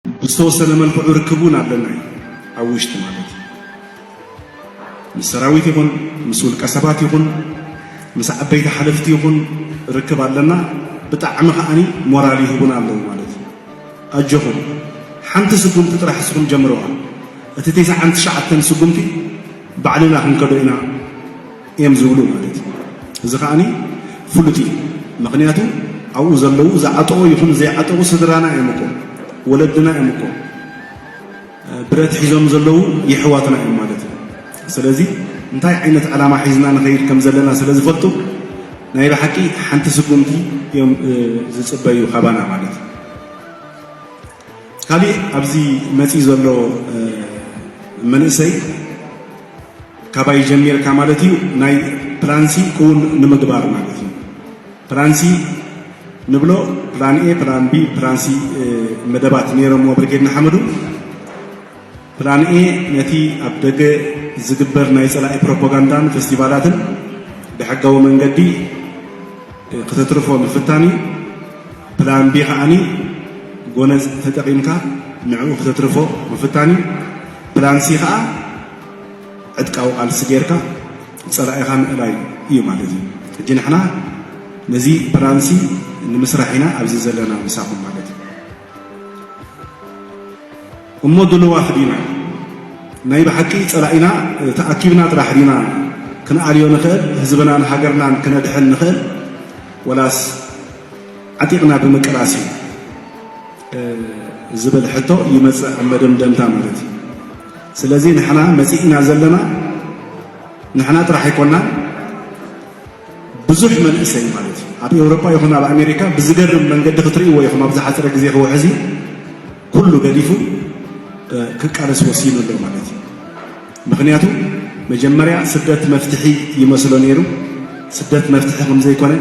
ብዝተወሰነ መልክዑ ርክብ እውን ኣለና እዩ። ኣብ ውሽጢ ማለት እዩ። ምስ ሰራዊት ይኹን ምስ ውልቀ ሰባት ይኹን ምስ ዓበይቲ ሓለፍቲ ይኹን ርክብ ኣለና። ብጣዕሚ ከዓኒ ሞራል ይህቡና ኣለዉ ማለት እዩ። ኣጆኹም፣ ሓንቲ ስጉምቲ ጥራሕ እስኹም ጀምረዋ። እቲ ተስዓን ትሽዓተን ስጉምቲ ባዕልና ክንከዶ ኢና እዮም ዝብሉ ማለት እዩ። እዚ ከዓኒ ፍሉጥ እዩ። ምኽንያቱ ኣብኡ ዘለዉ ዝዓጠቑ ይኹን ዘይዓጠቑ ስድራና እዮም እኮ፣ ወለድና እዮም እኮ። ብረት ሒዞም ዘለዉ የሕዋትና እዮም ማለት እዩ። ስለዚ እንታይ ዓይነት ዕላማ ሒዝና ንኸይድ ከም ዘለና ስለ ዝፈልጡ ናይ ብሓቂ ሓንቲ ስጉምቲ እዮም ዝፅበዩ ካባና ማለት እዩ። ካሊእ ኣብዚ መፂ ዘሎ መንእሰይ ካባይ ጀሚርካ ማለት እዩ ናይ ፕላንሲ ክውን ንምግባር ማለት እዩ። ፕላንሲ ንብሎ ፕላን ኤ ፕላን ቢ ፕላንሲ መደባት ነይሮምዎ ብርጌድ ንሓመዱ። ፕላን ኤ ነቲ ኣብ ደገ ዝግበር ናይ ጸላኢ ፕሮፓጋንዳን ፌስቲቫላትን ብሕጋዊ መንገዲ ክተትርፎ ምፍታን እዩ። ፕላን ቢ ከዓኒ ጎነጽ ተጠቒምካ ንዕኡ ክተትርፎ ምፍታን እዩ። ፕላን ሲ ከኣ ዕጥቃዊ ቃልሲ ጌርካ ጸላኢኻ ምእላይ እዩ ማለት እዩ። ሕጂ ንሕና ነዚ ፕላን ሲ ንምስራሕ ኢና ኣብዚ ዘለና ምሳኹም ማለት እዩ። እሞ ድልዋት ዲና? ናይ ብሓቂ ጸላኢና ተኣኪብና ጥራሕ ዲና ክንኣልዮ ንኽእል? ህዝብናን ሃገርናን ክነድሕን ንኽእል? ወላስ ዓጢቕና ብምቅላስ እዩ ዝብል ሕቶ ይመጽእ ኣብ መደምደምታ ማለት እዩ። ስለዚ ንሕና መጺእና ዘለና ንሕና ጥራሕ ኣይኮናን። ብዙሕ መንእሰይ ማለት እዩ ኣብ ኤውሮጳ ይኹን ኣብ ኣሜሪካ ብዝገርም መንገዲ ክትርእይዎ ኢኹም። ኣብ ዝሓፀረ ግዜ ክውሕዝ እዩ ኩሉ ገዲፉ ክቃለስ ወሲኑ ኣሎ ማለት እዩ። ምኽንያቱ መጀመርያ ስደት መፍትሒ ይመስሎ ነይሩ። ስደት መፍትሒ ከም ዘይኮነ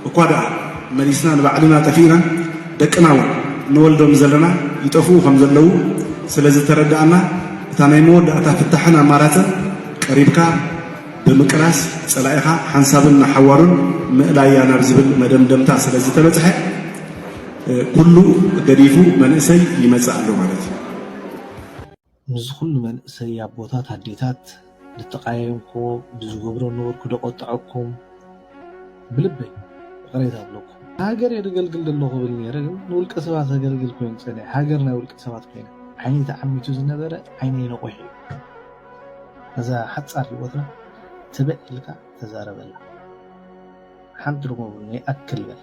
እኳ ደኣ መሊስና ንባዕልና ጠፊእና ደቅና እውን ንወልዶም ዘለና ይጠፍኡ ከም ዘለዉ ስለ ዝተረዳእና እታ ናይ መወዳእታ ፍታሕን ኣማራፅን ቀሪብካ ብምቅላስ ጸላኢኻ ሓንሳብን ንሓዋሩን ምእላያ ናብ ዝብል መደምደምታ ስለ ዝተበጽሐ ኩሉ ገዲፉ መንእሰይ ይመጽእ ኣሎ ማለት እዩ። ምስዚ ኩሉ መንእሰይ ኣቦታት ኣዴታት ልትቃየምክዎ ብዝገብሮ ነውር ክደቆጥዐኩም ብልበይ ይቕሬታ እብለኩም። ሃገር እየ ደገልግል ዘለኹ ክብል ነይረ ግን ንውልቀ ሰባት ዘገልግል ኮይኑ ጸኒሐ። ሃገር ናይ ውልቀ ሰባት ኮይና ዓይነይ ተዓሚቱ ዝነበረ ዓይነይ ነቒሑ እዩ። ነዛ ሓጻር ህይወትና ትብዕ ኢልካ ተዛረበላ። ሓንቲ ርጎ ቡን ይኣክል በል።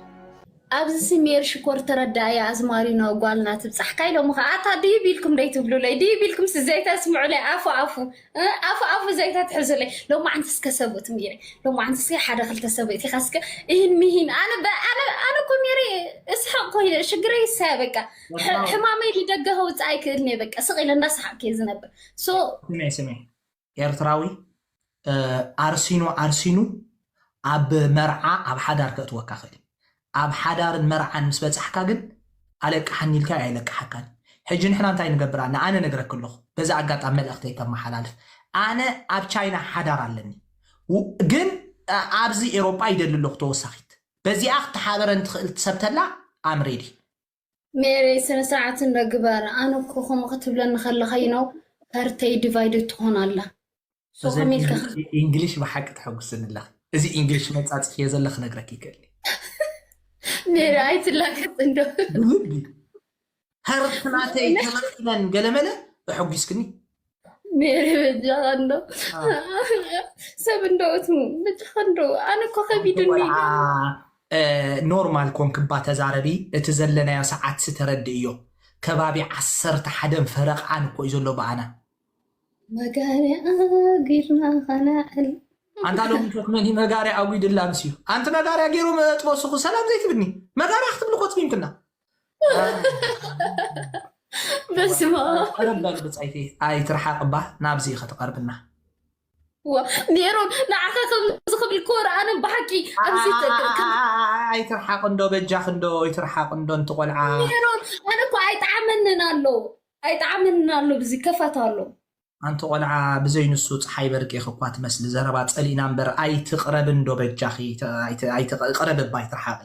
ኣብዚ ሜሪ ሽኮር ተረዳእያ ኣዝማሪኖ ጓልና ትብጻሕካ ኢሎምኻ ኣታ ድዩ ቢልኩም ደይትብሉለይ ድዩ ቢልኩም ዘይተስምዑለይ ኣፉ ኣፉ ኣፉ ኣፉ ዘይተትሕዙለይ ሎማዓንቲ እስከ ሰብኡት ሜሪ ሎማዓንቲ እስከ ሓደ ክልተ ሰብኡት ኢኻ እስከ ኢሂን ሚሂን ኣነ ኣነ ኣነ እኮ ሜሪ እስሕቕ ኮይነ ሽግረይ ይሳያ በቃ ሕማመይ ልደገ ከውጽእ ኣይክእልን እየ በቃ ስቕ ኢለ እንዳሰሓቕኩ እየ ዝነብር so ስምዒ ስምዒ ኤርትራዊ ኣርሲኑ ኣርሲኑ ኣብ መርዓ ኣብ ሓዳር ከእትወካ ክእል እዩ። ኣብ ሓዳርን መርዓን ምስ በጻሕካ ግን ኣለቅሓኒ ኢልካ ኣይለቅሓካን። ሕጂ ንሕና እንታይ ንገብር ኣና ኣነ ነግረኪ ኣለኹ። በዚ ኣጋጣሚ መልእኽተይ ከመሓላልፍ። ኣነ ኣብ ቻይና ሓዳር ኣለኒ። ግን ኣብዚ ኤሮጳ ይደሊ ኣለኹ ተወሳኺት። በዚኣ ክትሓበረኒ ትኽእል ሰብ ተላ I'm ready። ሜሪ ስነ ስርዓት እንዶ ግበር ኣነ እኮ ከምኡ ክትብለኒ ከለኻ you know ፓርተይ ዲቫይድድ ትኾን ኣላ so ከመይ ኢልካ ኢንግሊሽ ብሓቂ ተሐጉስኒ ኣለኺ እዚ ኢንግሊሽ መጻጽፍዮ ዘለ ክነግረኪ ይክእል ሜሪ ኣይትላገጽ እንዶ ብልቢ ሀርት ናተይ ተመኪነን ገለመለ ኣሐጒስክኒ ሜሪ በጃኻ እንዶ ሰብ እንዶ እትሙ በጃኻ እንዶ ኣነ እኮ ከቢድኒ እዩ ኖርማል ኮንክባ ተዛረቢ እቲ ዘለናዮ ሰዓት ስተረድእዮ ከባቢ ዓሰርተ ሓደን ፈረቓን እኮ እዩ ዘሎ ብኣና መጋርያ ጊርና ኸነዕል ኣንታ ሎሚ ሸክመኒ መጋርያ ኣጒድላ ምስ እዩ ኣንቲ መጋርያ ገይሩ መጥበስኹ ሰላም ዘይትብኒ መጋርያ ክትብሊ ኮፅሚምክና በስመ ቀረብ በል ብፃይቲ ኣይትርሓቅ እባ ናብዚ ከተቀርብና ሜሮን ንዓኻ ከምዚ ክብል ኮር ኣነ ብሓቂ ኣብዚ ኣይትርሓቅ እንዶ በጃክ እንዶ ይትርሓቅ እንዶ እንቲ ቆልዓ ሜሮን ኣነ እኮ ኣይጠዓመንን ኣሎ ኣይጠዓመንን ኣሎ ብዚ ከፋት ኣሎ ኣንቲ ቆልዓ ብዘይ ንሱ ፀሓይ በርቂ ኢኺ እኳ ትመስሊ ዘረባ ፀሊእና እምበር ኣይትቅረቢ እንዶ በጃኺ ቅረቢ እባ ኣይትርሓቂ